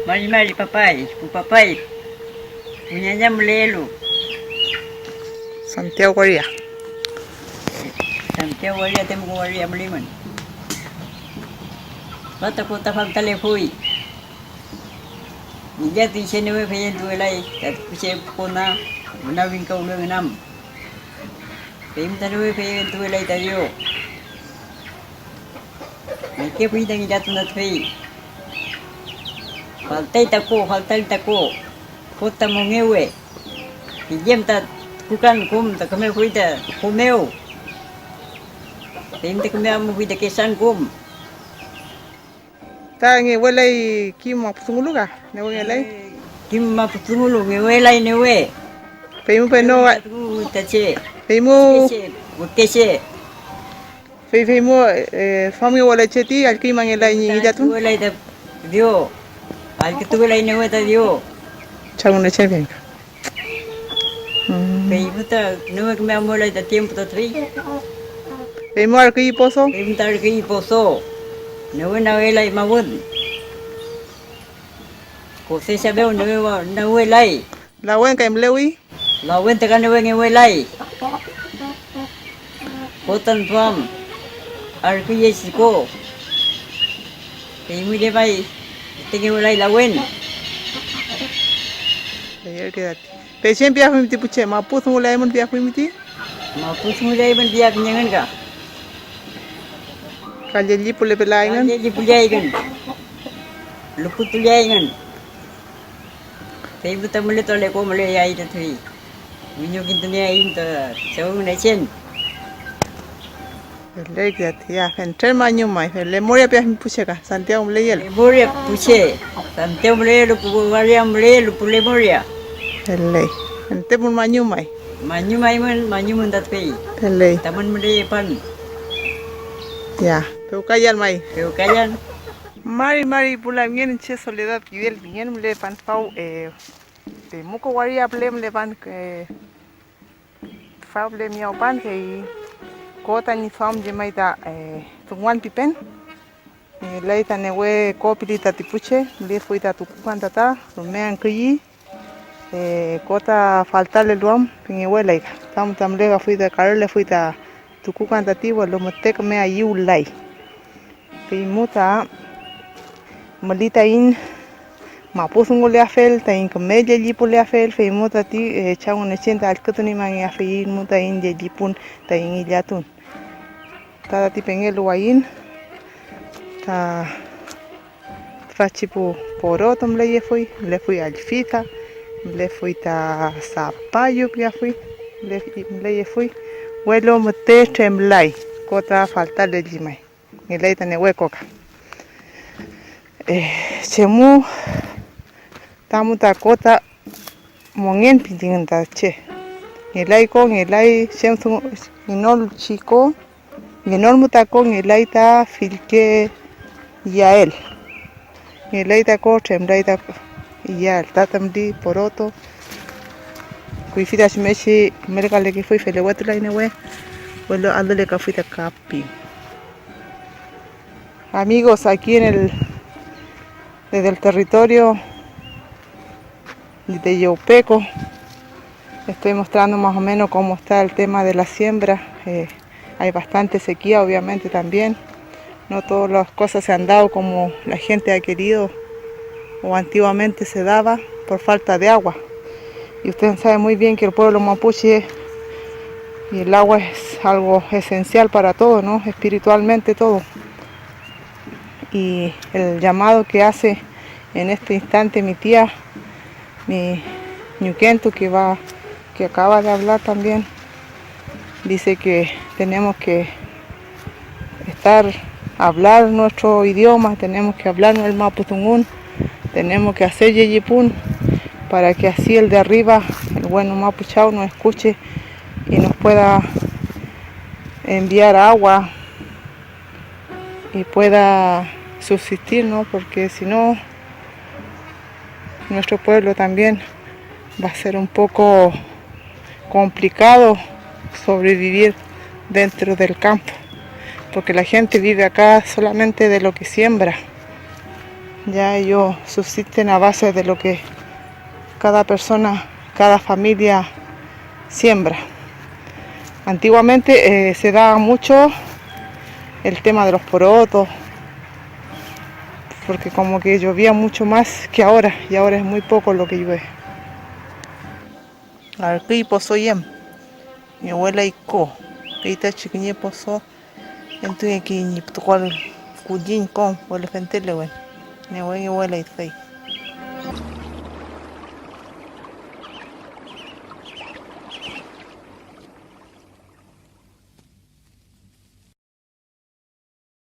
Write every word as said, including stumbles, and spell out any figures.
Mari mari papay, pu papay, pu ñaña mülelu. Santiago waria. Santiago waria, Temuco waria mülimün. Pata kota faltalefuy. Ngillatuy che newe feyentuwelay tati pu che kona wüna wingkawlu engün am. Fey ta newe feyentuwelay ta Dios. Mekefuy ta ngillatun ta tüfey. Faltay ta ko, faltay ta ko, ko ta mongewe. Pillem ta kukan kom ta kümefuy ta ko mew. Fey ta küme amufuy ta kesan kom. Ta ngewelay kim mapu dungulu ka, newe ngelay. Kim mapu dungulu, ngewelay newe. Feymu peno wa-, ta che. Feymu. Wekese, wekese. Fey, feymu, eh, famngewelay che ti allküñmangelay ñi ngillatun. Allkütuwelay ta Dio. Allkütuwelay newe ta Dio. Chaw Ngünechen feyka. Mm. Feymu ta newe küme amuwelay ta tiempo ta tüfey. Feymu arküy poso. Feymu ta arküy poso. Newe nawelay mawün. Kosecha mew newe wa-, nawelay. Lawen kay mülewi. Lawen ta ka newe ngewelay. Kotan duam arküyechi ko. Feymu llemay, tengewelay lawen. Fey ürke tati. Fey chem piafuy ti pu che, mapu dunguleaymün piafuy ti? Mapu dunguleaymün pia kiñe engün ka. Ka llellipulepelay engün. Ka llellipuleay engün. Lukutuleay engün. Feymu ta mületole ko müleyay ta tüfey. Wiñokintunieaiñ ta Chaw Ngünechen. Feley tati, ya, fentren mañum may, fe-, lemoria piafiñ pu che ka, Santiago müleyelu. Lemoria pu che, Santiago müleyelu, pu waria müleyelu, pu lemoria. Feley, fentepun mañum may. Mañum aymün, mañumün ta tüfey. Feley. Tamün müleyepan. Ya, pewkayan may. Pewkayan. Mari mari pu lamngen che Soledad Fidel pingen mülepan faw, eh, Temuco waria püle mülepan, eh, tüfa püle miyawpan, fey ko tañi duam llemay ta, eh, dunguan pipen. Ngelay ta newe ko pili tati pu che, mülefuy ta tukukan tata, rume angküyi, eh, ko ta faltalelu am pingewelay ka. Tam ta mülefuy ta karülefuy ta tukukan tati, welu müte küme ayüwlay. Feymu ta müli taiñ mapu dunguleafel, taiñ küme llellipuleafel, feymu tati, eh, Chaw Ngünechen ta allkütunimangeafeyiñ mu taiñ llellipun, taiñ ngillatun. Ta tati pengeluwayiñ ta tüfachi pu poroto müleyefuy, mülefuy allfita, mülefuy ta sapayu piafuy, müle-, müleyefuy, welu müte tremlay, ko ta faltalelli may. Ngelay ta newe ko ka. Eh, chemu tamu ta ko ta mongen pillingün ta che. Ngelay ko, ngelay chem dungu ngenolchi ko, ngenolmu ta ko, ngelay ta fillke iyael. Ngelay ta ko, tremlay ta iyael, ta tamli poroto. Kuyfi ta chumngechi kümelkalekefuy, felewetulay newe, welu alülekafuy ta kapi. Amigos, aquí en el, desde el territorio de Yopeco, estoy mostrando más o menos cómo está el tema de la siembra. Eh, hay bastante sequía, obviamente, también. No todas las cosas se han dado como la gente ha querido o antiguamente se daba por falta de agua. Y ustedes saben muy bien que el pueblo mapuche y el agua es algo esencial para todo, ¿no? Espiritualmente todo. Y el llamado que hace en este instante mi tía, mi ñukentu que va, que acaba de hablar también, dice que tenemos que estar, hablar nuestro idioma, tenemos que hablar el mapudungun, tenemos que hacer yeyipun, para que así el de arriba, el bueno Mapuchao, nos escuche y nos pueda enviar agua y pueda subsistir, ¿no? Porque si no, nuestro pueblo también va a ser un poco complicado sobrevivir dentro del campo, porque la gente vive acá solamente de lo que siembra. Ya ellos subsisten a base de lo que cada persona, cada familia siembra. Antiguamente, eh, se daba mucho el tema de los porotos, porque como que llovía mucho más que ahora, y ahora es muy poco lo que llueve. Arküy poso yem, ñi wela iko, fey tachi kiñe poso entungekey ñi pütukual kulliñ kom welu fentelewen, newe ñi wela ifey.